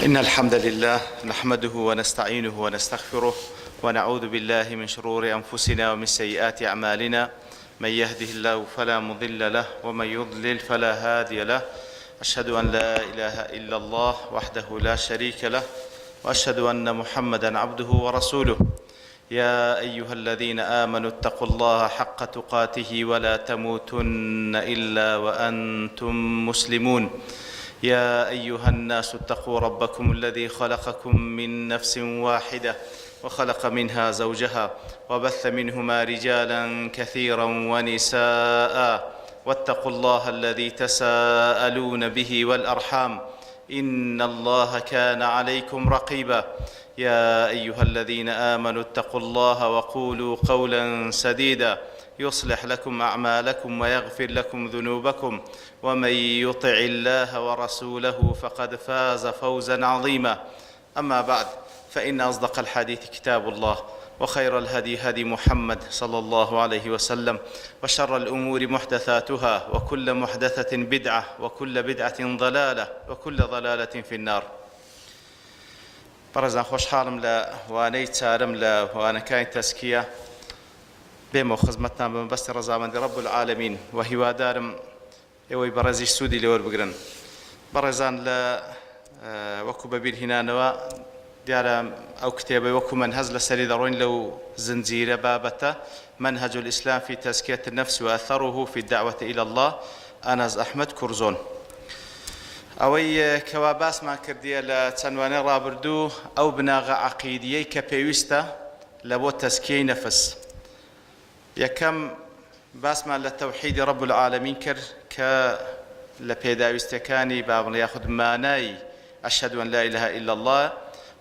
إن الحمد لله نحمده ونستعينه ونستغفره ونعوذ بالله من شرور أنفسنا ومن سيئات أعمالنا من يهده الله فلا مضل له ومن يضلل فلا هادي له أشهد أن لا إله إلا الله وحده لا شريك له وأشهد أن محمدا عبده ورسوله يا أيها الذين آمنوا اتقوا الله حق تقاته ولا تموتن إلا وأنتم مسلمون يا أيها الناس اتقوا ربكم الذي خلقكم من نفس واحدة وخلق منها زوجها وبث منهما رجالا كثيرا ونساء واتقوا الله الذي تساءلون به والأرحام إن الله كان عليكم رقيبا يا أيها الذين آمنوا اتقوا الله وقولوا قولا سديدا يصلح لكم أعمالكم ويغفر لكم ذنوبكم ومن يطع الله ورسوله فقد فاز فوزا عظيما أما بعد فإن أصدق الحديث كتاب الله وخير الهدي هدي محمد صلى الله عليه وسلم وشر الأمور محدثاتها وكل محدثة بدعة وكل بدعة ضلالة وكل ضلالة في النار بەڕێزان خۆشحاڵم لە وانەی چارەم لە وانەکانی تەزکیە بێمەوە خزمەتتان بە مەبەستی ڕەزامەندی ڕەب العالمین و هیوادارم ئێوەی بەڕێزیش سوودی لێ وەربگرن. بەڕێزان لە وەکو بەبیر هینانەوە دیارە ئەو کتێبەی وەکو مەنهەج لەسەری دەڕۆین لەو زنجیرە بابەتە منهج الاسلام فی تزکیە النفس و اثره فی الدعوة الی اللە ئەنەس ئەحمەد کورزۆن ئەوەی کەوا باسمان کردیە لە چەند وانەی ڕابردوو ئەو بناغە عەقیدیەی کە پێویستە لە بۆ تەزکیەی نەفس یەکەم، باسمان لە تەوحیدی رب العالمین کرد کە لە پێداویستیەکانی با بڵێ یاخود مانای اشهد ان لا اله الا اللە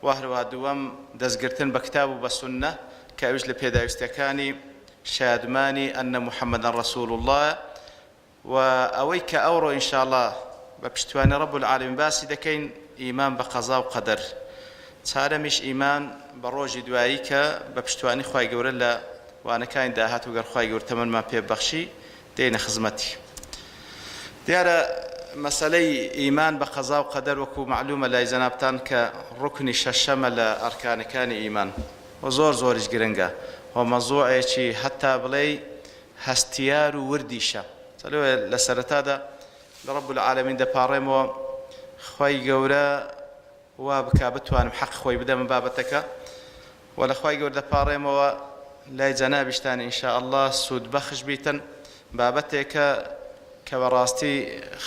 و هەروەها دووەم دەستگرتن بە کتاب و بە سوننە کە ئەویش لە پێداویستیەکانی شایەدمانی ان محمدا رسول اللە و ئەوەی کە ئەوڕۆ ان شاء اللە بە پشتیوانی رب العالمین باسی دەکەین ئیمان بە قەزا و قەدەر چارەمیش ئیمان بە ڕۆژی دوایی کە بە پشتیوانی خوای گەورە لە وانەکانی داهاتوو گەر خوای گەورە تەمەنمان پێ ببەخشی دێینە خزمەتی. دیارە مەسەلەی ئیمان بە قەزا و قەدەر وەکو مەعلومە لای جەنابتان کە ڕوکنی شەشەمە لە ئەرکانەکانی ئیمان و زۆر زۆریش گرنگە و مەزوعێکی هەتا بڵێی هەستیار و وردیشە جا لۆیە لە سەرەتادا لە رب العالمین دەپاڕێمەوە خوای گەورە وا بکا بتوانم حەق خۆی بدەمە بابەتەکە وە لە خوای گەورە دەپاڕێمەوە لای جەنابیشتان ان شاء اللە سوود بەخش بیتن بابەتێکە کە بەڕاستی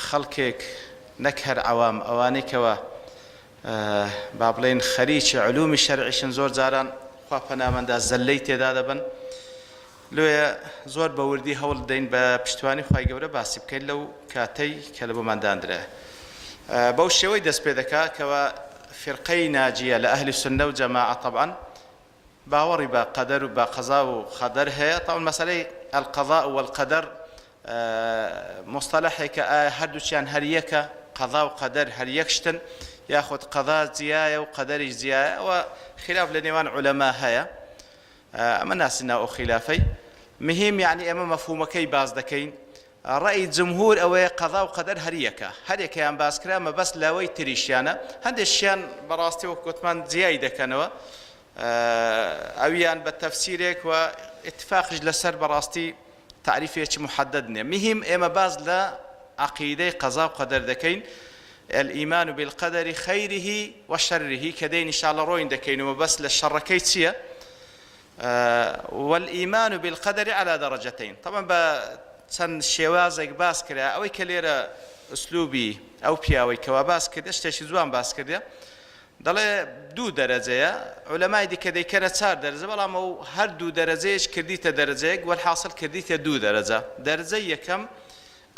خەڵکێک نەک هەر عەوام ئەوانەی کەوا با بڵێین خەریکی علومی شەرعیشن زۆر جاران خوا پەنامەندا زەللەی تێدا دەبن لۆیە زۆر بە وردی هەوڵ دەین بە پشتیوانی خوای گەورە باسی بکەین لەو کاتەی کە لە بۆمان داندرا بەو شێوەی دەست پێ دەکا کەوا فیرقەی ناجیە لە ئەهلی سوننە و جەماعە تەبعەن باوەڕی بە قەدەر و بە قەزا و قەدەر هەیە تەبعەن مەسەلەی القضاء والقدر مصطلحێکە ئایا هەردووکیان هەر یەکە قەزا و قەدەر هەر یەک شتن یاخود قەزا جیایە و قەدەریش جیایە ئەوە خلاف لە نێوان عولەما هەیە ئەمە ناسی ناو ئەو خیلافەی مهم یعنی ئێمە مەفهومەکەی باس دەکەین ڕەئی جمهور ئەوەیە قەزا و قەدەر هەر یەکە هەر یەکەیان باس کرا مەبەست لەوەی تریشیانە هەندێکیان بەڕاستی وەک گوتمان جیای دەکەنەوە ئەویان بە تەفسیرێک و اتفاقیش لەسەر بەڕاستی تەعریفێکی محەدەد نیە مهم ئێمە باس لە عەقیدەی قەزا و قەدەر دەکەین الایمان بالقدر خیره و شره کە دێین ان شاء اللە ڕۆین دەکەین و مەبەست لە شەڕەکەی چییە والایمان بالقدر على درجتین طبعا بە چەند شێوازێک باس کرا ئەوەی کە لێرە ئسلوبی ئەو پیاوەی کەوا باس کردە شتێکی جوان باس کردە دەڵێ دوو دەرەجەیە، عولەمای دیکە دەیکەنە چار دەرەجە، بەڵام ئەو هەر دوو دەرەجەیەش کردیتە دەرەجەیەک، وەلحاسڵ کردیتە دوو دەرەجە، دەرەجەی یەکەم،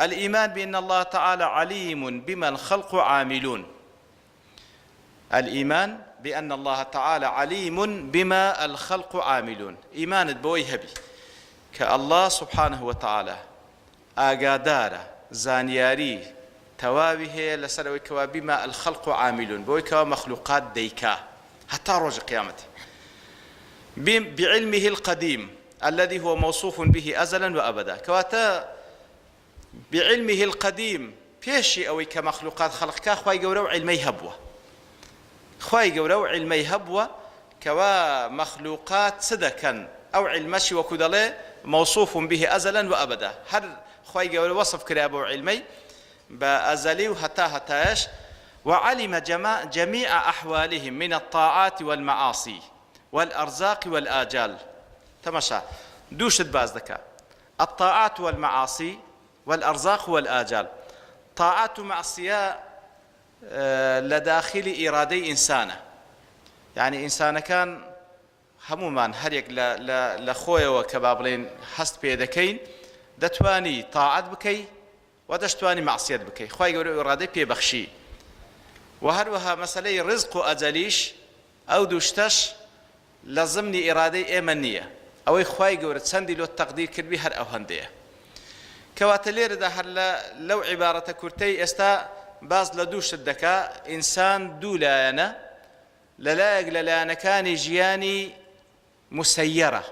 الایمان بان اللە تعالی علیم بما الخلق عاملون، الایمان بان اللە تعالی علیم بما الخلق عاملون، ئیمانت بەوەی هەبی کە اللە سبحانە وتعالی ئاگادارە، زانیاری تەواوی هەیە لەسەر ئەوەی کەوا بما الخلق عاملون بەوەی کەوا مەخلوقات دەیکا هەتا ڕۆژی قیامەت بعلمه القدیم الذي هو موصوف به ازلا وابدا کەواتە بعلمه القدیم پێشی ئەوەی کە مەخلوقات خەڵق کا خوای گەورە و عیلمەی هەبووە. خوای گەورە ئەو عیلمەی هەبووە کەوا مەخلوقات چ دەکەن، ئەو عیلمەشی وەکو دەڵێ موصوف به ازلا و ابدا هەر خوای گەورە وەسف کرا بەو عیلمەی بە ئەزەلی و هەتا هەتایەش، وعلم جمیع احوالهم من الطاعات والمعاصی والارزاق والآجال تەماشا دوو شت باس دەکا الطاعات والمعاصی والارزاق والآجال طاعات و مەعسیە لە داخیلی ئیرادەی ئینسانە یانی ئینسانەکان هەموومان هەریەک لە لە لە خۆیەوە کە با بڵێین هەست پێ دەکەین دەتوانی تاعەت بکەی و دەشتوانی مەعسیەت بکەی خوای گەورە ئیرادەی پێ بەخشی و هەروەها مەسەلەی ڕزق و ئەجەلیش ئەو دوو شتەش لە زمنی ئیرادەی ئێمە نییە، ئەوەی خوای گەورە چەندی لۆ تەقدیر کردبی هەر ئەوهەندەیە. کەواتە لێرەدا هەر لە لەو عیبارەتە کورتەی ئێستا باس لە دوو شت دەکا، ئینسان دوو لایەنە، لە لایەک لە لایەنەکانی ژیانی مسەیەرە،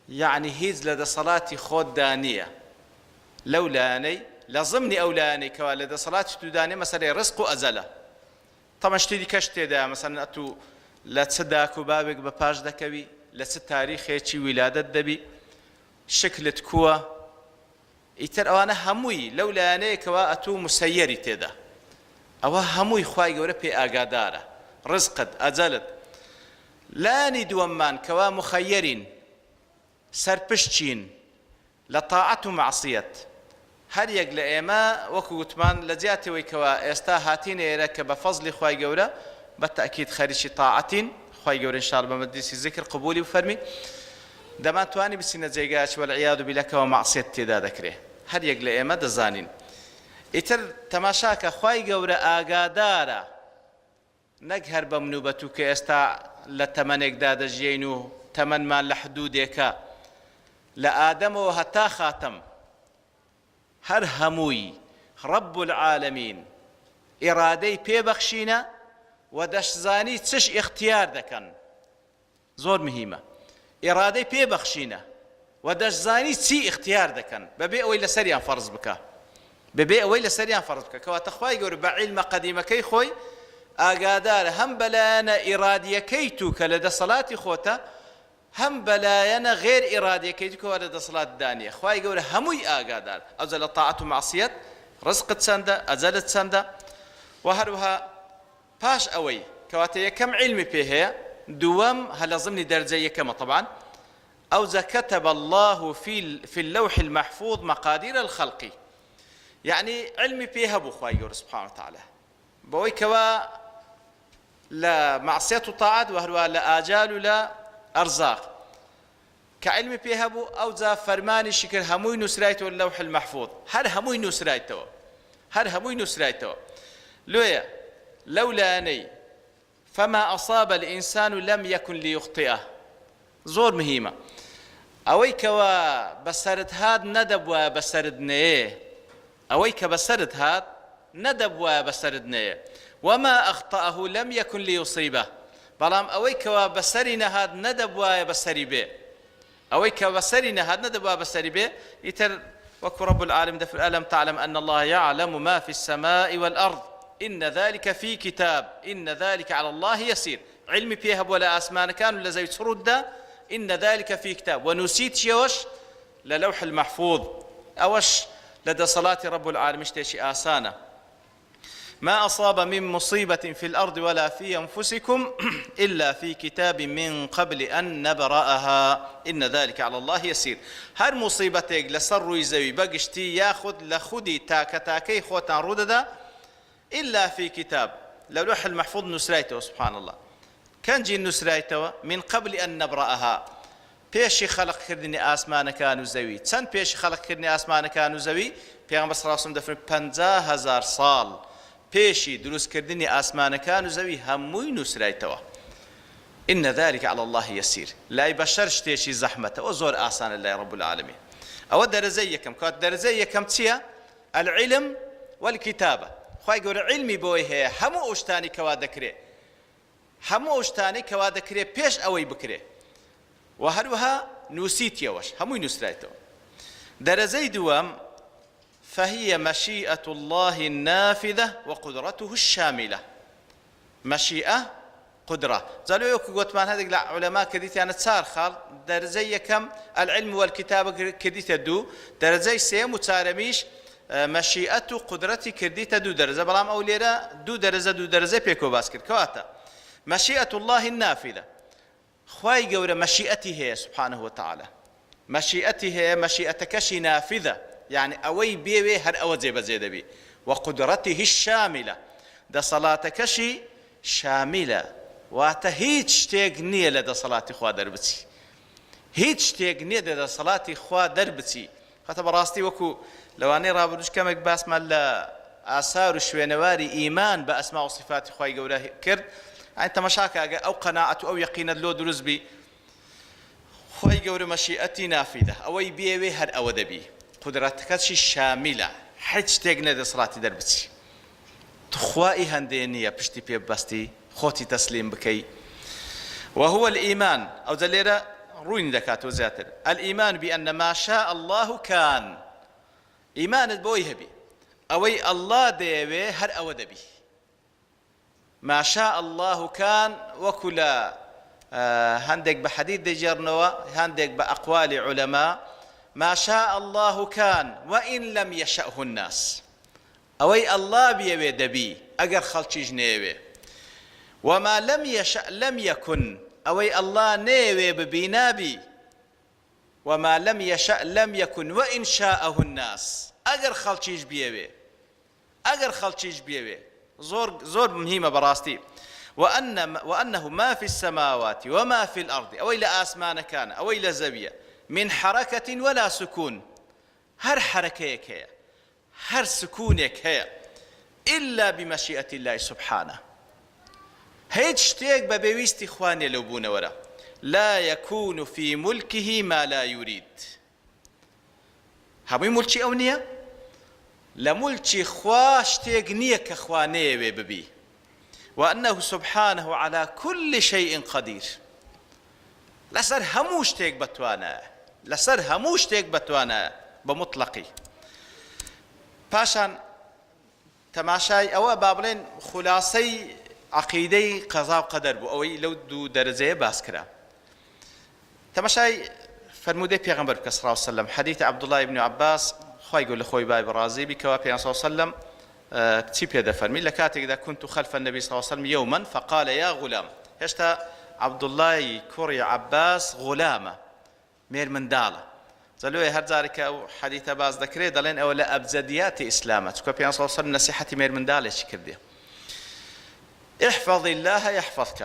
یەعنی هیچ لە دەسەڵاتی خۆتدا نییە، لەو لایەنەی لە زمنی ئەو لایەنەی کەوا لە دەسەڵاتی تودا نییە مەسەلەی ڕزق و ئەجەلە. تەبعەن شتی دیکەش تێدایە مەسەلەن ئەتوو لە چ داک و بابێک بە پاش دەکەوی، لە چ تاریخێکی ویلادەت دەبی، شکلت کووە، ئیتر ئەوانە هەمووی لەو لایەنەیە کەوا ئەتوو مسەیەری تێدا، ئەوە هەمووی خوای گەورە پێ ئاگادارە، ڕزقت، ئەجەلت. لایەنی دووەممان کەوا مخەیەرین، سەرپشکین لە تاعەت و مەعسیەت، هەر یەک لە ئێمە وەکو وتمان لە جیاتی ئەوەی کەوا ئێستا هاتینە ئێرە کە بە فەزڵی خوای گەورە بە تەئکید خەریکی تاعەتین، خوای گەورە ان شاء اللە بە مەجلیسی زیکر قبولی بفەرمی، دەمانتوانی بچینە جێگایەکی والعیاذ باللە کەوا مەعسیەت تێدا دەکرێ، هەر یەک لە ئێمە دەزانین. ئیتر تەماشاکە خوای گەورە ئاگادارە. نەک هەر بە من و بە تو کە ئێستا لە تەمەنێکدا دەژیەین و تەمەنمان لە حدودێکە، لە ئادەمەوە هەتا خاتەم هەر هەمووی رب العالمین ئیرادەی پێ بەخشینە و دەشزانی چش ئیختیار دەکەن. زۆر مهیمە ئیرادەی پێ بەخشینە و دەشزانی چی ئیختیار دەکەن بەبێ ئەوەی لەسەریان فەرز بکا بەبێ ئەوەی لەسەریان فەرز بکا کەواتە خوای گەورە بە عیلمە قەدیمەکەی خۆی ئاگادارە هەم بەلایەنە ئیرادیەکەی تو کە لە دەسەڵاتی خۆتە هەم بەلایەنە غێر ئیرادیەکەی تو کەوا لە دەسەڵاتدا نییە خوای گەورە هەمووی ئاگادار ئەوجا لە تاعەت و مەعسیەت ڕزقت چەندە ئەجەلت چەندە و هەروەها پاش ئەوەی کەواتە یەکەم عیلمی پێ هەیە دووەم هەر لە ضمنی دەرجەی یەکەمە طبعا ئەوجا كتب الله في في اللوح المحفوظ مقادير الخلق یعنی عیلمی پێ هەبوو خوای گەورە سبحانه وتعالی بەوەی کەوا لە معصیەت و طاعت و هەروە لە ئاجال و لە ئەرزاق کە عیلمی پێ هەبوو ئەوجا فەرمانیشی کرد هەمووی نوسرایتەوە لوح المحفوظ هەر هەمووی نوسرایتەوە هەر هەمووی نوسرایتەوە لۆیە لەو لایەنەی فما اصاب الانسان لم یکن لیخطئه زۆر مهیمە ئەوەی کەوا بەسەرت هات نەدەبوایە بەسەرت نەیێ ئەوەی کە بەسەرت هات نەدەبوایە بەسەرت نەیێ، وما اخطأه لم یکن لیصیبه، بەڵام ئەوەی کەوا بەسەری نەهات نەدەبوایە بەسەری بێ، ئەوەی کە بەسەری نەهات نەدەبوایە بەسەری بێ، ئیتر وەکو رب العالمین دەفەرموێ الم تعلم ان اللە یعلم ما فی السماء والارض ان ذلک فی کتاب ان ذلک علی اللە یسیر، عیلمی پێ هەبووە لە ئاسمانەکان و لە زەوی چ ڕووتدا، ان ذلک فی کتاب، وە نووسیتیەوەش لە لوح المحفوظ، ئەوەش لە دەسەڵاتی رب العالمین شتێکی ئاسانە. ما أصاب من مصيبة في الأرض ولا في أنفسكم إلا في كتاب من قبل أن نبرأها إن ذلك على الله يسير هەر موسیبەتێک لەسەر ڕووی زەوی بەگشتی یاخود لە خودی تاکە تاکەی خۆتان ڕوودەدا إلا في كتاب لە لوح المحفوظ نووسرایتەوە سبحان الله کەنجی نووسرایتەوە من قبل أن نبرأها پێشی خەلق کردنی ئاسمانەکان و زەوی، چەند پێشی خەلق کردنی ئاسمانەکان و زەوی، پێغەمبەر صلی اللە علیە وسلم دەفەرموێ 50,000 ساڵ پێشی دروست کردنی ئاسمانەکان و زەوی هەمووی نووسرایتەوە. ان ذلک علی اللە یسیر، لای بەشەر شتێکی زەحمەتە ئەوە زۆر ئاسانە لای رب العالمین. ئەوە دەرەجەی یەکەم، کەواتە دەرەجەی یەکەم چییە؟ العلم والکتابە، خوای گەورە عیلمی بەوەی هەیە هەموو ئەو شتانەی کەوا دەکرێ هەموو ئەو شتانەی کەوا دەکرێ پێش ئەوەی بکرێ و هەروەها نووسیتیەوەش هەمووی نووسرایتەوە. دەرەجەی دووەم، فهی مشیئة اللە النافذە وقدرته الشاملە، مشیئە. قدرە. جا لۆیە وەکو گۆتمان هەندێک لە عولەما کردیتیانە چار خاڵ، دەرەجەی یەکەم العلم والکتابە کردیتە دوو، دەرەجەی سێیەم و چارەمیش مەشیئەت و قودرەتی کردیتە دوو دەرەجە، بەڵام ئەو لێرە دوو دەرەجە دوو دەرەجەی پێکەوە باس کرد. کەواتە مشیئة اللە النافذە خوای گەورە مەشیئەتی هەیە سبحانە وتعالی مەشیئەتی هەیە مەشیئەتەکەشی نافذە یانی ئەوەی بێوێ هەر ئەوە جێبەجێ دەبی وقدرته الشاملە دەسەڵاتەکەشی شامیلە واتە هیچ شتێک نییە لە دەسەڵاتی خوا دەربچی هیچ شتێک نییە لە دەسەڵاتی خوا دەربچی خەتە بەڕاستی وەکو لەوانەی ڕابردوش کەمێک باسمان لە ئاسار و شوێنەواری ئیمان بە ئەسما و صفاتی خوای گەورە کرد ئەین تەمەشاکە ئەگەر ئەو قەناعەت و ئەو یەقینەت لۆ دروست بی خوای گەورە مەشیئەتی نافیدە ئەوەی بێوێ هەر ئەوە دەبی قودرەتەکەشی شامیلە هیچ شتێک نە دەسەڵاتی دەربچی تخوا ئی هەندێ نییە پشتی پێ ببەستی خۆتی تەسلیم بکەی وهو الایمان ئەوجا لێرە ڕوونی دەکاتەوە زیاتر الایمان بان ما شاء الله کان ئیمانت بەوەی هەبی ئەوەی اللە دەیەوێ هەر ئەوە دەبی ما شاء الله کان وەکو لە هەندێک بە حەدیث دەیگێڕنەوە هەندێک بە ئەقوالی عولەما ما شاء الله کان وإن لم يشأه الناس ئەوەی اللە بیەوێ دەبی ئەگەر خەڵکیش نەیەوێ وما لم یشأ لم یکن ئەوەی اللە نەیەوێ ببی نابی وما لم یشأ لم یکن وان شاءه الناس ئەگەر خەڵکیش بیەوێ ئەگەر خەڵکیش بیەوێ زۆر زۆر مهیمە بەڕاستی وأن وأنه ما في السماوات وما في الأرض ئەوەی لە ئاسمانەکانە ئەوەی لە زەویە من حركة ولا سكون هەر حرەکەیەک هەیە هەر سکونێک هەیە الا بمشیئە اللە سبحانە هیچ شتێک بەبێ ویستی خوا نیە لەو بوونەوەرە لا یکون فی ملکه ما لا یرید هەمووی مولکی ئەو نیە لە مولکی خوا شتێک نیە کە خوا نەیەوێ ببی وانه سبحانه علی کل شیء قدیر لەسەر هەموو شتێک بەتوانایە لەسەر هەموو شتێک بەتوانایە بە موتڵەقی پاشان تەماشای ئەوە با بڵێن خولاسەی عەقیدەی قەزا و قەدەر بوو ئەوەی لەو دوو دەرەجەیە باس کرا تەماشای فەرموودەی پێغەمبەر بکە صلی الله علیه وسلم حدیث عبدالله ابن عباس خوای گەورە لە خۆی بای بەڕازی بی کەوا پێغەمبەر صلی الله علیه وسلم چی پێ دەفەرمی لە کاتێکدا كنت خلف النبی صلی الله علیه وسلم یوما فقال یا غلام هێشتا عەبدوڵڵای کوڕی عەباس غولامە مێرمنداڵە جا لۆیە هەر جارێک کە ئەو حەدیثە باس دەکرێت دەڵێن ئەوە لە ئەبجەدیاتی ئیسلامە چونکە پێغەمبەر صلی الله علیه وسلم نەسیحەتی مێرمنداڵێکی کردیە احفظ الله يحفظك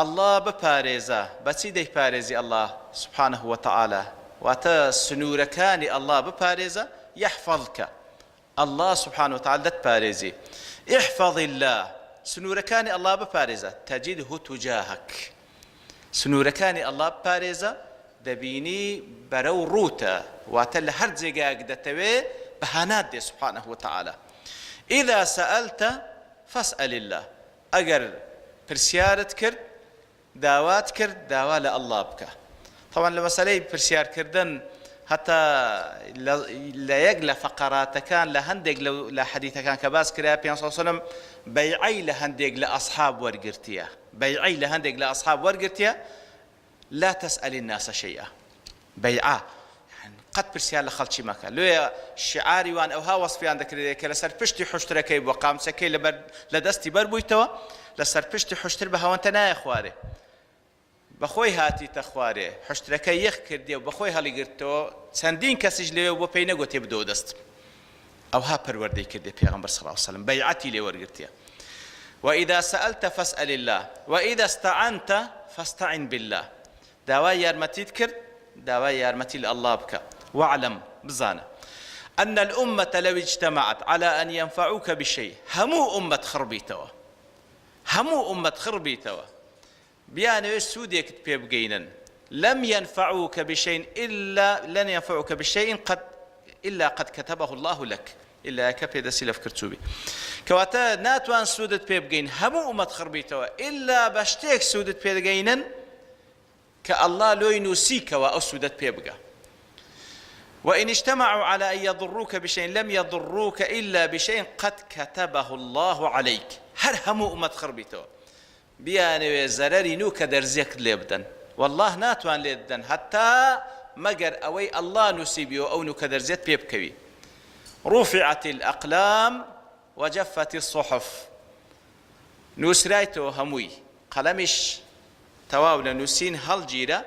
اللە بپارێزە بەچی دەیپارێزی اللە سبحانه وتعالی واتە سنوورەکانی اللە بپارێزە يحفظك اللە سبحانە وتعالی دەتپارێزی احفظ اللە سنوورەکانی اللە بپارێزە تجده تجاهک سنوورەکانی اللە بپارێزە دەبینی بەرەو ڕووتە واتە لە هەر جێگایەک دەتەوێ بە هانات دێ سبحانه وتعالی اذا سألت فاسأل اللە ئەگەر پرسیارت کرد داوات کرد داوا لە اللە بکە تەبعەن لە مەسەلەی پرسیار کردن هەتا لە یەک لە فەقەراتەکان لە هەندێک لە حەدیثەکان کە باس کرا پێ سەلم بەیعەی لە هەندێک لە ئەصحاب وەرگرتیە بەیعەی لە هەندێک لە ئەصحاب وەرگرتیە لا تسأل الناس شيئا بەیعە قەت پرسیار لە خەڵکی مەکە لۆیە شیعاری وان ئەوها وەسفیان دەکرێت کە لەسەر پشتی حوشترەکەی بووە قامچەکەی لەبەر لە دەستی بەر بوویتەوە لەسەر پشتی حوشتر بە هەوەنتە نایە خوارێ بەخۆی هاتیتە خوارێ حوشترەکە یەخ کردێ و بەخۆی هەڵیگرتەوە چەندین کەسیش لەوێ بۆ پێی نەگوتێ بدەوە دەستم ئەوها پەروەردەی کردێ پێغەمبەر صلی الله علیه وسلم بەیعەتی لێ وەرگرتیە وإذا سألت فاسأل الله وإذا استعنت فاستعن بالله داوای یارمەتیت کرد داوای یارمەتی لە اللە بکە واعلم بزانە ان الامة لو اجتمعت على ان ينفعوك بشيء هەموو ئوممەت خڕ بیتەوە هەموو ئوممەت خڕ بیتەوە بیانەوێت سوودێکت پێ بگەینن لم ينفعوك بشيء إلا لن ينفعوك بشيء قد إلا قد كتبه الله لك إلا کە پێ دەستی لەفکر چووبی کەواتە ناتوان سوودت پێ بگەین هەموو ئومەت خڕ بیتەوە ئیلا بە شتێک سوودت پێ دەگەینن کە اللە لۆی نووسی کەوا ئەو سوودەت پێ بگا وإن اجتمعوا على أن يضروك بشيء لم يضروك إلا بشيء قد كتبه الله عليك هەر هەموو ئومەت خڕ بیتەوە. بیانەوێ زەرەری نوکە دەرزیەکت لێ بدەن واللە ناتوان لێت بدەن هەتا مەگەر ئەوەی اللە نوسیبیەوە ئەو نوکە دەرزیەت پێ بکەوی رفعت الاقلام وجفت الصحف نوسرایتەوە هەمووی قەلەمیش تەواو لە نوسین هەڵگیرا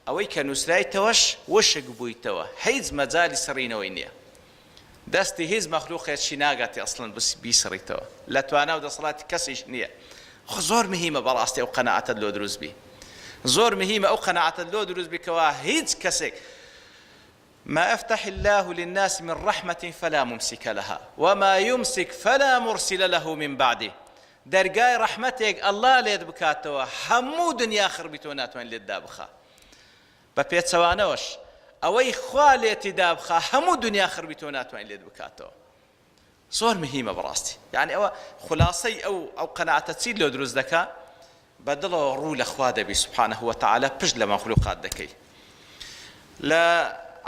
ئەوەی کە نوسرایتەوەش وشک بویتەوە هیچ مەجالی سڕینەوەی نیە دەستی هیچ مەخلوقێکی ناگاتێ ئەسڵەن بیسڕیتەوە لە توانا و دەسەڵاتی کەسیش نیە خۆ زۆر مهیمە بەڕاستی ئەو قەناعەتەت لۆ دروست بی زۆر مهیمە ئەو قەناعەتەت لۆ دروست بی کەوا هیچ کەسێک ما يفتح الله للناس من رحمة فلا ممسك لها وما يمسك فلا مرسل له من بعده دەرگای ڕەحمەتێک اللە لێت بکاتەوە هەموو دنیا خڕبیتەوە ناتوانێت لێت دابخا بە پێچەوانەوەش ئەوەی خوا لێتی دابخا هەموو دنیا خڕبیتەوە ناتوانێت لێت بکاتەوە زۆر مهیمە بەڕاستی یعنی ئەوە خولاسەی ئەو ئەو قەناعەتە چیت لۆ دروست دەکا بە دڵەوە ڕوو لە خوا دەبی سبحانه وتعالی پشت لە مەخلوقات دەکەی لە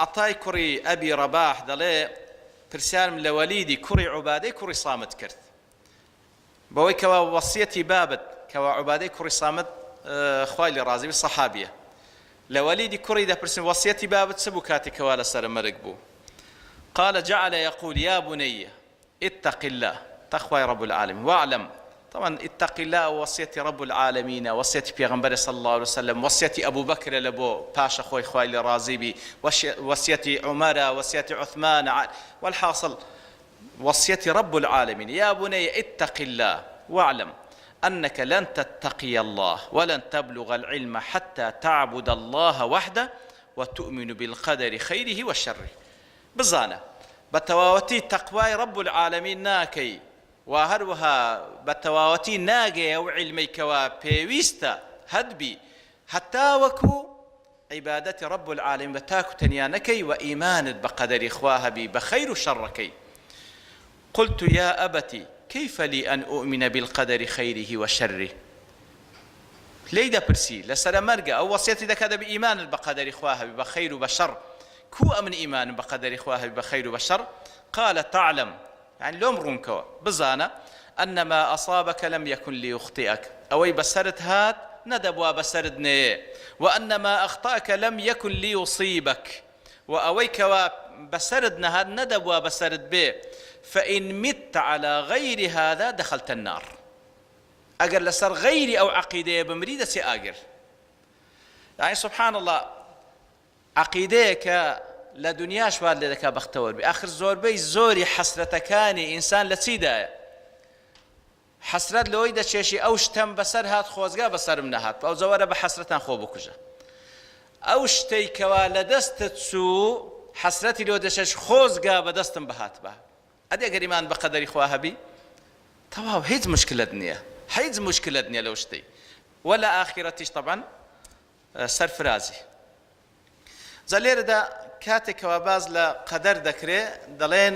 عەتای کوڕی ئەبی ڕەباح دەڵێ پرسیارم لە وەلیدی کوڕی عوبادەی کوڕی سامت کرد بەوەی کەوا وەسیەتی بابت کەوا عوبادەی کوڕی سامت خوای لێ ڕازی بی سەحابیە لە وەلیدی کوڕی دەپرسن وەسیەتی بابت چ بوو کاتێک کەوا لەسەر مەرگ بوو قال جعل يقول يا بني اتق الله تەخوای رب العالمین واعلم طبعا اتق الله وەسیەتی رب العالمینە وەسیەتی پێغەمبەر صلی الله علیه وسلم وەسیەتی ئەبو بەکرە لە بۆ پاشە خۆی خوای لێ ڕازی بی وەسیەتی عومەرە وەسیەتی عوثمانە والحاصل وەسیەتی رب العالمین یا بنی اتق اللە واعلم انک لن تتقی اللە ولن تبلغ العلم حتی تعبد اللە وحدە وتؤمن بالقدر خیره وشره بزانە بە تەواوەتی تەقوای رب العالمین ناکەی و هەروەها بە تەواوەتی ناگەیە ئەو عیلمەی کەوا پێویستە هەتبی هەتاوەکو عیبادەتی رب العالمین بە تاک و تەنیا نەکەی و ئیمانت بە قەدەری خوا هەبی بە خەیر و شەڕەکەی قلت یا ابت کیف لی ان اؤمن بالقدر خیره و شره لێی دەپرسی لەسەرە مەرگە ئەو وەسیەتی دەکات دەبی ئیمانت بە قەدەری خوا هەبی بە خەیر و بە شەڕ کوو ئەمن ئیمانم بە قەدەری خوا هەبی بە خەیر و بە شەڕ قال تعلم یانی لۆم ڕوونکەوە بزانە ان ما اصابک لم یکن لیخطئک ئەوەی بەسەرت هات نەدەبوا بەسەرت نەیێ وان ما اخطاک لم یکن لیصیبک وە ئەوەی کەوا بەسەرت نەهات نەدەبوا بەسەرت بێ فان مت علی غیر هذا دخلت النار ئەگەر لەسەر غەیری ئەو عەقیدەیە بمری دەچێ ئاگر یانی سبحان اللە عەقیدەیەکە لە دونیاش وات لێ دەکا بەختەوەر بی ئاخر زۆربەی زۆری حەسرەتەکانی ئینسان لە چیدایە حەسرەت لەوەی دەچێشی ئەو شتەم بەسەر هات خۆزگا بەسەرم نەهات ئەوجا وەرە بە حەسرەتان خۆ بکوژە ئەو شتەی کەوا لە دەستت چوو حەسرەتی لۆ دەچێش خۆزگا بەدەستم بهاتبا ئەدی ئەگەر ئیمان بە قەدەری خوا هەبی تەواو هیچ مشکلەت نییە هیچ مشکلەت نییە لەو شتەی وە لە ئاخیرەتیش تەبعەن سەرفرازی. جا لێرەدا کاتێک کەوا باس لە قەدەر دەکرێ دەڵێن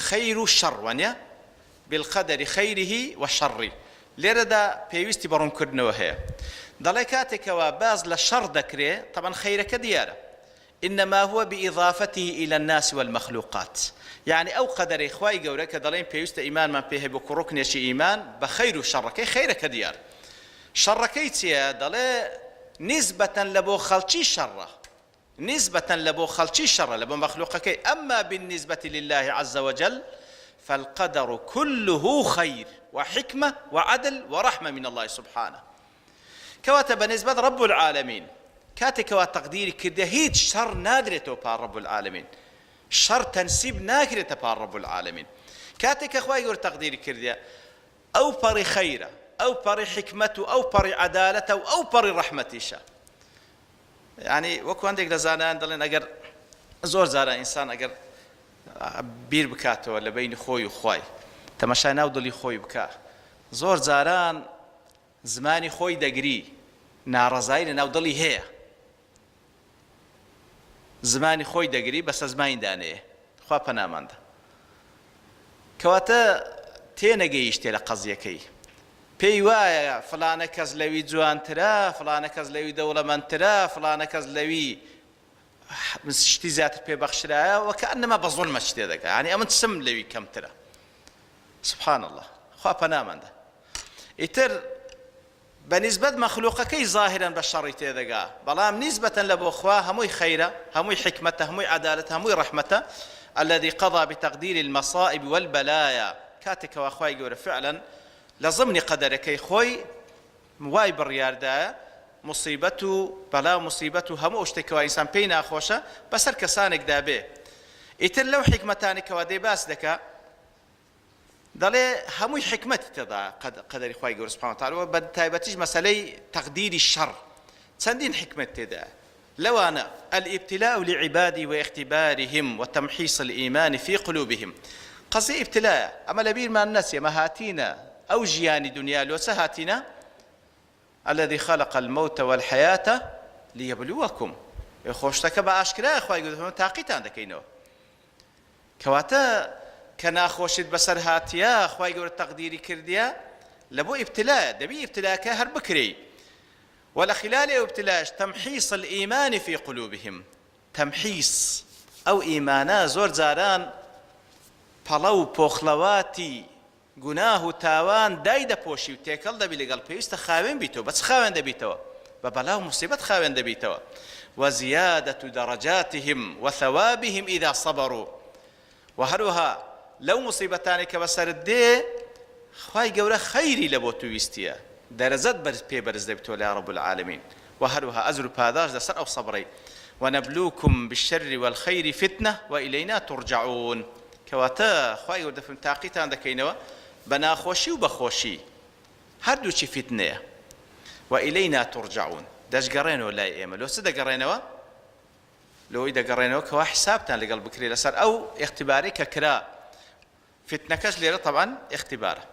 خەیر و شەڕ وانە بالقدر خیره و شری لێرەدا پێویستی بە ڕوونکردنەوە هەیە دەڵێ کاتێکەوە باس لە شەڕ دەکرێ تەبەن خەیرەکە دیارە انما هو بإضافته الى الناس والمخلوقات یەعنی ئەو قەدەرەی خوای گەورە کە دەڵێین پێویستە ئیمانمان پێ هەبێ وەکو ڕوکنێکی ئیمان بە خەیر و شەڕەکەی خەیرەکە دیار شەڕەکەی چیە دەڵێ نیسبەتەن لە بۆ خەڵکی شەڕە نیسبەتەن لە بۆ خەڵکی شەڕە لە بۆ مەخلوقەکەی اما بالنسبة لله عز وجل فالقدر كله خير وحکمە وعدل ورحمە من الله سبحانه کەواتە بە نیسبەت رب العالمین کاتێک کەوا تەقدیری کردە هیچ شەڕ نادرێتەوە پاڵ رب العالمین شەڕ تەنسیب ناکرێتە پاڵ رب العالمین کاتێک کە خوای گەورە تەقدیری کردە ئەو پەڕی خەیرە ئەو پەڕی حیکمەت و ئەو پەڕی عەدالەتە و ئەو پەڕی ڕەحمەتیشە یعنی وەکو هەندێک لە زانایان دەڵێن ئەگەر زۆر جاران ئینسان ئەگەر بیر بکاتەوە لە بینی خۆی و خوای تەماشای ناو دڵی خۆی بکە زۆر جاران زمانی خۆی دەگری، ناڕەزایی لە ناو دڵی هەیە. زمانی خۆی دەگری بەسە زمانی دانەیە. خوا پەنامان دا. کەواتە تێنەگەیشتێ لە قەزیەکەی. پێی وایە فڵانە کەس لەوی جوانترە، فڵانە کەس لەوی دەوڵەمەندترە، فڵانە کەس لەوی شتی زیاتر پێ بەخشرایە وەکەئەنەما بە زوڵمە شتێ دەکا یانی ئەمن چم لەوی کەمترە سبحان اللە خوا پەنامان دا ئیتر. بە نیسبەت مەخلوقەکەی زاهیرەن بە شەڕی تێدەگا، بەڵام نیسبەتەن لە بۆ خوا هەمووی خەیرە، هەمووی حیکمەتە، هەمووی عەدالەتە، هەمووی ڕەحمەتە، الذی قضی بتقدیر المصائب والبلایا، کاتێک کەوا خوای گەورە فعلا لە ضمنی قەدەرەکەی خۆی وای بڕیاردایە موسیبەت و بەلا و موسیبەت و هەموو ئەو شتێک کەوا ئینسان پێی ناخۆشە بەسەر کەسانێکدا بێ، ئیتر لەو حیکمەتانەی کەوا دێ باس دەکا، دەڵێ هەمووی حیکمەتی تێدا قەدەری خوای گەورە سبحانە وتعالی و بە تایبەتیش مەسەلەی تەقدیری شەڕ چەندین حیکمەت تێدایە لەوانە الابتلاء لعباده واختبارهم وتمحیص الایمان فی قلوبهم قەزیە ئیبتلایە ئەمە لەبیرمان نەچێ ئەمە هاتینە ئەو ژیانی دنیا لۆ چ هاتینە الذی خلق الموت والحیاة لیبلوکم خۆ شتەکە بە ئاشکرایە خوای گەورە تاقیتان دەکەینەوە کەواتە کە ناخۆشیت بەسەر هاتیە خوای گەورە تەقدیری کردیە لە بۆ ئیبتلایە دەبی ئیبتلاکە هەر بکرێی وە لە خلالی ئەو ئیبتلایش تمحیص الایمان فی قلوبهم تمحیص ئەو ئیمانە زۆر جاران پەڵە و پۆخڵەواتی گوناه و تاوان دایدەپۆشی و تێکەڵ دەبی لەگەڵ پێویستە خاوێن بیتەوە بە چ خاوێن دەبیتەوە بە بەلا و موسیبەت خاوێن دەبیتەوە وزیادة درجاتهم وثوابهم اذا صبروا وە هەروەها لەو موسیبەتانەی کە بەسەرت دێ خوای گەورە خەیری لە بۆ تو ویستیە دەرەجەت بەرز پێ بەرز دەبیتەوە لای رب العالمین وە هەروەها ئەجر و پاداشت لەسەر ئەو سەبرەی ونبلوکم بالشر والخیر فتنە وإلینا ترجعون کەواتە خوای گەورە دەفەرموێ تاقیتان دەکەینەوە بە ناخۆشی و بە خۆشی هەردووکی فیتنەیە وإلینا ترجعون دەشگەڕێنەوە لای ئێمە لۆ چ دەگەڕێنەوە لۆی دەگەڕێنەوە کەوا حسابتان لەگەڵ بکرێ لەسەر ئەو ئیختیبارەی کە کرا فیتنەکەش لێرە تەبعەن ئیختیبارە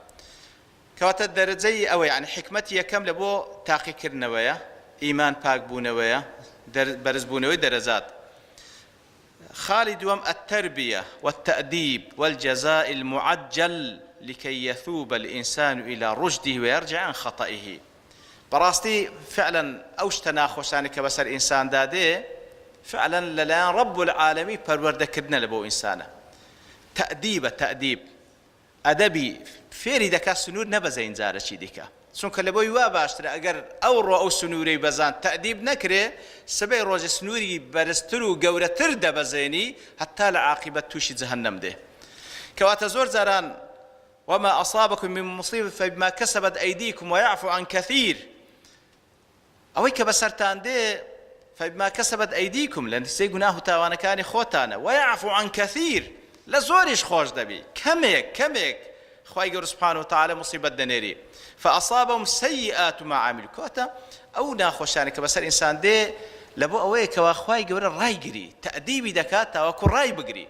کەواتە دەرەجەی ئەوە یعنی حیکمەتی یەکەم لە بۆ تاقیکردنەوەیە ئیمان پاکبوونەوەیە بەرزبوونەوەی دەرەجات خالی دووەم التربیە والتأدیب والجزاء المعجل لكي يثوب الإنسان إلى رشده ويرجع عن خطئه بەڕاستی فعلا ئەو شتە ناخۆشانەی کە بەسەر ئینساندا دێ فعلا لەلایەن رب العالمین پەروەردەکردنە لە بۆ ئینسانە تەئدیبە تەئدیب ئەدەبی فێری دەکات سنوور نەبەزێین جارەکی دیکە چونکە لەبۆی وا باشترە ئەگەر ئەوڕۆ ئەو سنوورەی بەزاند تەئدیب نەکرێ سبەی ڕۆژێ سنووری بەرزتر و گەورەتر دەبەزێنی هەتا لە عاقیبەت تووشی جەهەنەم دێ کەواتە زۆر جاران وما أصابكم من مصیبة فبما كسبت أيديكم ويعفو عن كثير ئەوەی کە بەسەرتان دێ فبما کسبت ایدیکم لە نتیجەی گوناه و تاوانەکانی خۆتانە ویعفو عن کثیر لە زۆریش خۆش دەبی کەمێک کەمێک خوای گەورە سبحانە وتعالی موسیبەت دەنێری فاصابهم سیئات ما عملوا کەواتە ئەو ناخۆشیانە کە بەسەر ئینسان دێ لە بۆ ئەوەیە کەوا خوای گەورە ڕایگری تەئدیبی دەکات تاوەکو ڕای بگری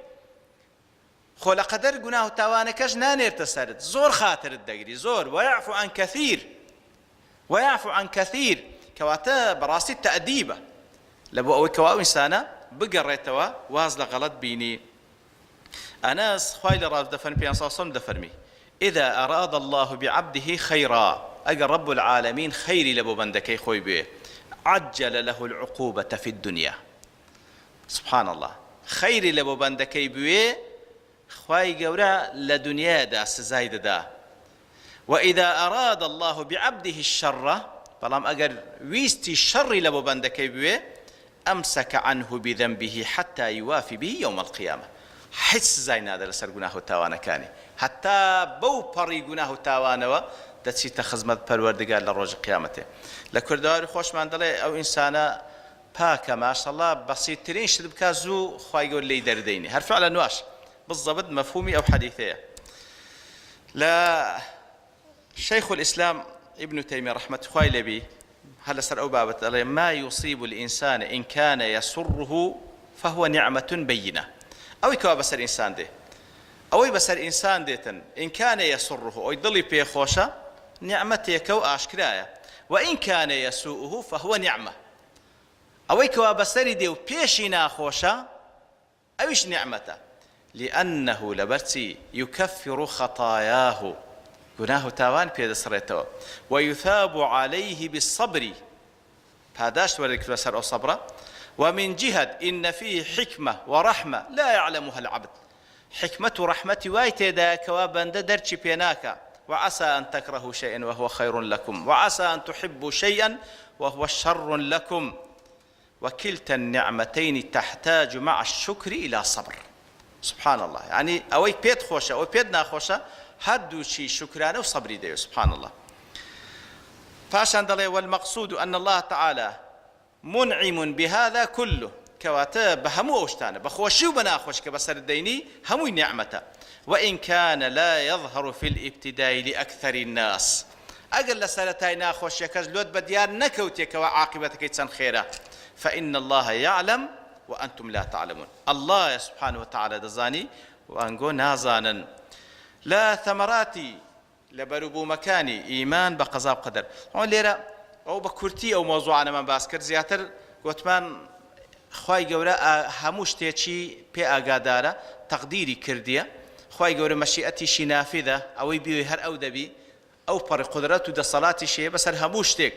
خۆ لە قەدەر گوناه و تاوانەکەش نانێرتە سەرت زۆر خاترت دەگری زۆر ویعفو عن کثیر ویعفو عن کثیر کەواتە بەڕاستی تەئدیبە لە بۆ ئەوەی کەوا ئەو ئینسانە بگەڕێتەوە واز لە غەڵەت بینی ئەنەس خوای لە ڕاست دەفەرمی پێ صلی الله دەفەرمی اذا اراد الله بعبده خيرا ئەگەر رب العالمین خەیری لە بۆ بەندەکەی خۆی بوێ عجل له العقوبة في الدنيا سبحان اللە خەیری لەبۆ بەندەکەی بوێ خوای گەورە لە دونیادا سزای دەدا وإذا أراد الله بعبده الشر بەڵام ئەگەر ویستی شەڕی لەبۆ بەندەکەی بوێ أمسك عنه بذنبه حتى يوافي به يوم القيامة هیچ سزای نادا لەسەر گوناه و تاوانەکانی هەتا بەو پەڕی گوناه و تاوانەوە دەچیتە خزمەت پەروەردگار لە ڕۆژی قیامەتێ لە کوردەواری خۆشمان دەڵێ ئەو ئینسانە پاکە ماشاءاللە بەسیت ترین شت بکا زوو خوای گەورە لێی دەردەینێ هەر فعلا واش بالضبط مفهومی ئەو حەدیثەیە لە شیخ الاسلام ابن تیمیە رحمەتی خوای لێبی هەر لەسەر ئەو بابەت دەڵێ ما یصیب الانسان ان کان یسره فهو نعمة بینە ئەوەی کەوا بەسەر ئینسان دێ ئەوەی بەسەر ئینسان دێتن ان کان یسره ئەوی دڵی پێ خۆشە نیعمەتێکە و ئاشکرایە وان کان یسوءه فهو نعمە ئەوەی کەوا بەسەری دێ و پێشی ناخۆشە ئەویش نیعمەتە لانه لەبەرچی یکفر خطایاه گوناه و تاوان پێ دەسڕێتەوە ویثاب علیه بالصبر پاداشت وەردەگرێت لەسەر ئەو سەبرە ومن جهة ان فیه حکمە ورحمە لا یعلمها العبد حیکمەت و ڕەحمەتی وای تێدایە کەوا بەندە دەرکی پێ ناکا. وعسى أن تكرهوا شيئا وهو خير لكم وعسى أن تحبوا شيئا وهو شر لكم وكلتا النعمتين تحتاج مع الشکر الی صبر سبحان اللە یانی ئەوەی پێت خۆشە ئەوەی پێت ناخۆشە هەردووکی شوکرانە و سەبری دەوێت سبحان اللە پاشان دەڵێ والمقصود ان الله تعالی منعم بهذا كله کەواتە بە هەموو ئەو شتانە بە خۆشی و بە ناخۆشی کە بەسەرت دەینی هەمووی نیعمەتە وان کان لا یظهر فی الابتداء لأکثر الناس ئەگەر لە سەرەتای ناخۆشیەکەش لۆت بە دیار نەکەوتێ کەوا عاقیبەتەکەی چەند خێرە فان اللە یعلم وانتم لا تعلمون اللە یە سبحانە وتعالی دەزانی و ئەنگۆ نازانن لە ثەمەراتی لە بەروبوومەکانی ئیمان بە قەزا و قەدەر. ئەوە لێرە ئەو بە کورتی ئەو مەوزوعانەمان باس کرد زیاتر گۆتمان خوای گەورە هەموو شتێکی پێ ئاگادارە تەقدیری کردیە خوای گەورە مەشیئەتیشی نافذە ئەوەی بیوێ هەر ئەو دەبی ئەو پەڕی قودرەت و دەسەڵاتیش هەیە بەسەر هەموو شتێک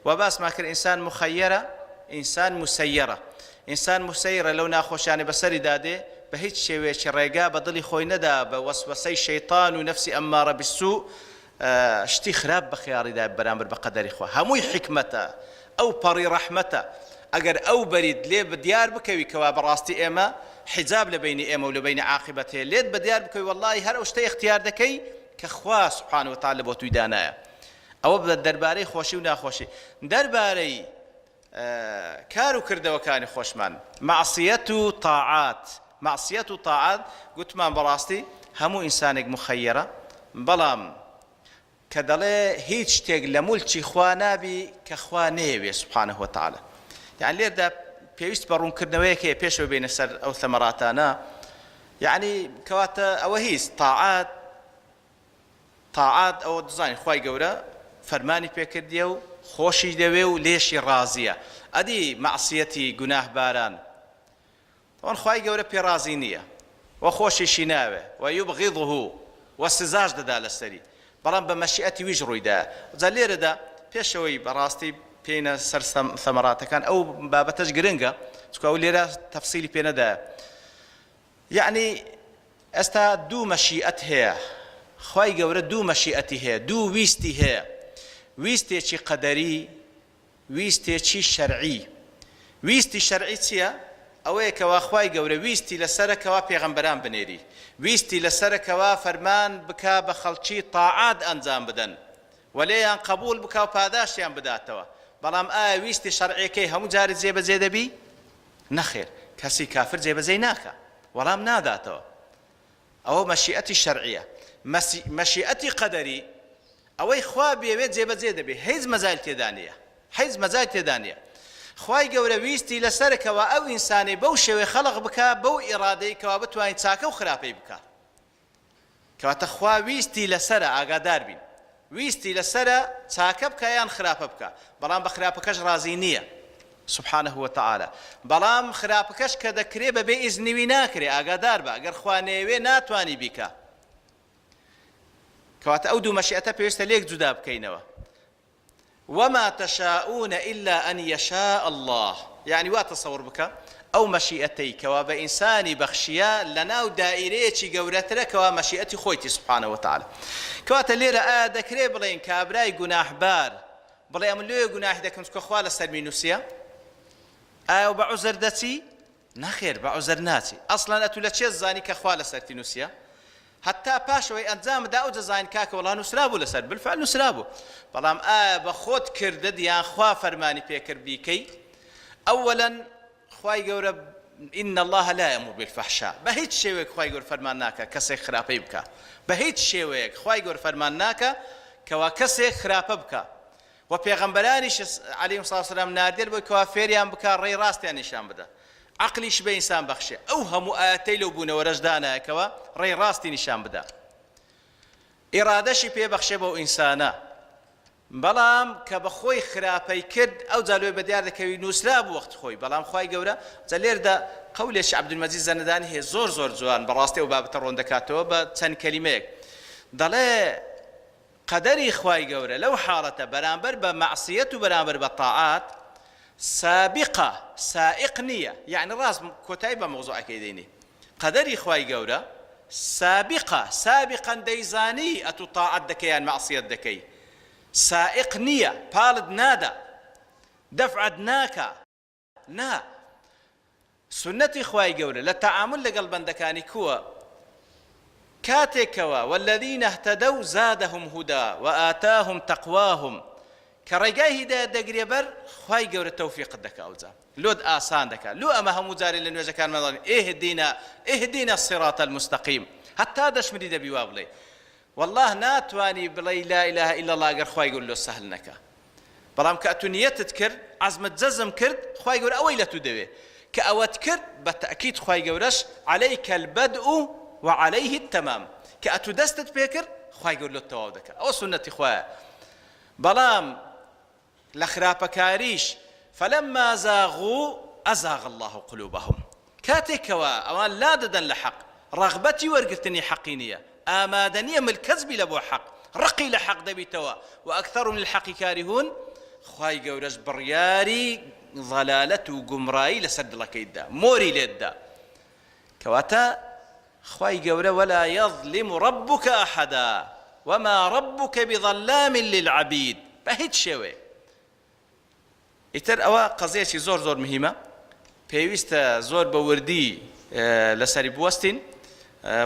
و باسمان کرد ئینسان مخەیەرە ئینسان مسەیەرە ئینسان مسەیرە لەو ناخۆشیانەی بەسەریدا دێ بە هیچ شێوەیەکی ڕێگا بە دڵی خۆی نەدا بە وەسوەسەی شەیتان و نەفسی ئەممارە بالسوء شتی خراپ بە خەیاڵیدا بەرامبەر بە قەدەری خوا هەمووی حیکمەتە ئەو پەڕی ڕەحمەتە ئەگەر ئەو بەریت لێ دیار بکەوی کەوا بەڕاستی ئێمە حیجاب لە بەینی ئێمە و لە بەینی عاقیبەت هەیە لێت بەدیار بکەوی وەڵڵاهی هەر ئەو شتە ئیختیار دەکەی کە خوا سبحانە وتعالی بۆ توی دانایە ئەوە دەربارەی خۆشی و ناخۆشی دەربارەی کار و کردەوەکانی خۆشمان مەعسیەت و تاعات مەعسیەت و تاعات گوتمان بەڕاستی هەموو ئینسانێک مخەیەرە بەڵام کە دەڵێ هیچ شتێک لە مولکی خوا نابی کە خوا نەیەوێ سبحانه وتعالی یان لێردا پێویست بە ڕوونکردنەوەیەک هەیە پێشەوە بێنە سەر ئەو ثەمەراتانە یعنی کەواتە ئەوە هیچ تاعات تاعات ئەوە دەزانین خوای گەورە فەرمانی پێکردیە و خۆشی دەوێ و لێشی ڕازیە ئەدی مەعسیەتی گوناه باران تەوان خوای گەورە پێ ڕازی نیە و خۆشیشی ناوێ و یبغضه و سزاش دەدا لەسەری بەڵام بە مەشیئەتی ویش ڕوویدایە جا لێرەدا پێشەوەی بەڕاستی پێینە سەر ثەمەراتەکان ئەو بابەتەش گرنگە چونکە ئەو لێرە تەفسیلی پێ نەدایە یەعنی ئێستا دوو مەشیئەت هەیە خوای گەورە دوو مەشیئەتی هەیە دوو ویستی هەیە ویستێکی قەدەری ویستێکی شەرعی ویستی شەرعی چییە؟ ئەوەیە کەوا خوای گەورە ویستی لەسەرە کەوا پێغەمبەران بنێری ویستی لەسەرە کەوا فەرمان بکا بە خەڵکی تاعات ئەنجام بدەن و لێیان قبوڵ بکا و پاداشتیان بداتەوە بەڵام ئایا ویستی شەرعیەکەی هەموو جارێ جێبەجێ دەبی؟ نەخێر کەسی کافر جێبەجێی ناکا وەڵام ناداتەوە ئەوە مەشیئەتی شەرعیە مەشیئەتی قەدەری ئەوەی خوا بێوێت جێبەجێ دەبێ هیچ مەجال تێدا نییە هیچ مەجال تێدا نییە خوای گەورە ویستی لەسەر کەوا ئەو ئینسانەی بەو شێوەی خەڵق بکا بەو ئیڕادەی کەوا بتوانین چاکە و خراپەی بکا کەواتە خوا ویستی لەسەرە ئاگادار بین ویستی لەسەرە چاکە بکا یان خراپە بکا بەڵام بە خراپەکەش ڕازی نییە سبحانه وتعالی بەڵام خراپەکەش کە دەکرێ بەبێ ئیزنی وی ناکرێ ئاگادار بە ئەگەر خوا نەیەوێ ناتوانی بیکا کەواتە ئەو دوو مەشیئەتە پێویستە لێک جودا بکەینەوە وما تشاءون الا ان یشاء اللە یەعنی وا تەسەور بکە ئەو مەشیئەتەی کەوا بە ئینسانی بەخشیە لەناو دائیرەیەکی گەورەترە کەوا مەشیئەتی خۆیتی سبحانە وتعالی کەواتە لێرە ئایا دەکرێ بڵێین کابرای گوناحبار بڵێ ئەمن لۆیە گوناحی دەکەم چونکە خوا لەسەرمی نووسیە ئایا بە عوزر دەچی نەخێر بە عوزر ناچی ئەسڵەن ئەتو لە چێ زانی کە خوا لەسەرتی نووسیە هەتا پاش ئەوەی ئەنجامت دا ئەوجە زانین کاکە وەڵا نوسرابوو لەسەر بالفعل نوسرابوو بەڵام ئایا بە خۆت کردت یان خوا فەرمانی پێکرد بیکەی ئەوەلەن خوای گەورە ان الله لا یامر بالفحشاء بە هیچ شێوەیەک خوای گەورە فەرمان ناکا کەسێک خراپەی بکا بە هیچ شێوەیەک خوای گەورە فەرمان ناکا کەوا کەسێک خراپە بکا وە پێغەمبەرانیش علیهم الصلوة والسلام ناردیە بۆی کەوا فێریان بکا ڕێی ڕاستیان نیشان بدا عەقلیش بە ئینسان بەخشێ ئەو هەموو ئایەتەی لەو بوونەوەرەش دانایە کەوا ڕێی ڕاستی نیشان بدا ئیرادەشی پێ بەخشێ بەو ئینسانە بەڵام کە بە خۆی خراپەی کرد ئەوجا لۆی بەدیار دەکەوی نووسرابوو وەخت خۆی بەڵام خوای گەورە جا لێردا قەولێکی عەبدولمەجید زەنەدانی هەیە زۆر زۆر جوان بەڕاستی ئەو بابەتە ڕۆن دەکاتەوە بە چەند کەلیمەیەک دەڵێ قەدەری خوای گەورە لەو حاڵەتە بەرامبەر بە مەعسیەت و بەرامبەر بە تاعات سابقە سائق نیە یەعنی ڕاست کۆتایی بە مەوزوعەکەی دێنی قەدەری خوای گەورە. سابقە، سابقا دەیزانی ئەتوو تاعەت دەکەی یان مەعسیەت دەکەی، سائق نییە، پاڵت نادا، دەفعت ناکا، نا، سوننەتی خوای گەورە لە تەعامول لەگەڵ بەندەکانی کووە؟ کاتێک کەوا، والذین اهتدوا زادهم هدی وآتاهم تقواهم، کە ڕێگای هیدایەت دەگریە بەر، خوای گەورە تەوفیقت دەکا ئەوجا لۆت ئاسان دەکا، لۆ ئەمە هەموو جارێ لە نوێژەکانمان دەڵێین، اهدنا اهدنا الصراط المستقیم، هەتا دەشمری دەبی وا بڵێی، واللە ناتوانی بڵێی لا الە الا اللە گەر خوای گەورە لۆت سەهل نەکا. بەڵام کە ئەتوو نیەتت کرد، عەزمت جەزم کرد، خوای گەورە ئەوەی لە توو دەوێ. کە ئەوەت کرد، بە تەئکید خوای گەورەش، علیک البدء و علیه التمام، کە ئەتوو دەستت پێ کرد، خوای گەورە لۆت تەواو دەکا. ئەوە سوننەتی خوایە. بەڵام لە خراپەکاریش، فلما زاغوا ازاغ اللە قلوبهم، کاتێک کەوا ئەوان لادەدەن لە حەق، ڕەغبەتی وەرگرتنی حەقی نییە، ئامادە نییە ملکەچ بی لە بۆ حەق، ڕقی لە حەق دەبیتەوە، واکثرهم للحق کارهون، خوای گەورەش بڕیاری ضەلالەت و گومڕایی لەسەر دڵەکەیت دا، مۆری لێت دا. کەواتە خوای گەورە ولا یظلم ربک احدا وما ربک بظلام للعبید بە هیچ شێوەیەک. ئیتر ئەوە قەزیەکی زۆر زۆر مهیمە پێویستە زۆر بە وردی لەسەری بوەستین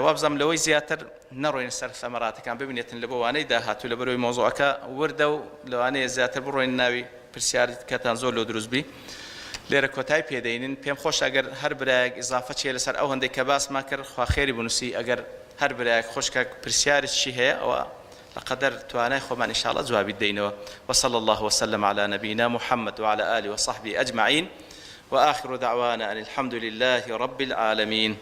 وابزانم لەوەی زیاتر نەڕۆین سەر ثەمەراتەکان ببینێتن لە بۆ وانەی داهاتوو لەبەرەوەی مەوزوعەکە وردە و لەوانەیە زیاتر بڕۆین ناوی پرسیاری کەتان زۆر لۆ دروست بی لێرە کۆتای پێدەینن پێم خۆش ئەگەر هەر برایەک ئیزافە چیە لەسەر ئەو هەندێک کە باسمان کرد خوا خێری بنووسی ئەگەر هەر برایەک خوشکەک پرسیارت چی هەیە ئەوە لە قەدەر توانای خۆمان ان شاء اللە جوابیت دەینەوە وصلی اللە وسلم علی نبینا محمد وعلی آله وصحبه اجمعین وآخر دعوانا ان الحمد لله رب العالمین.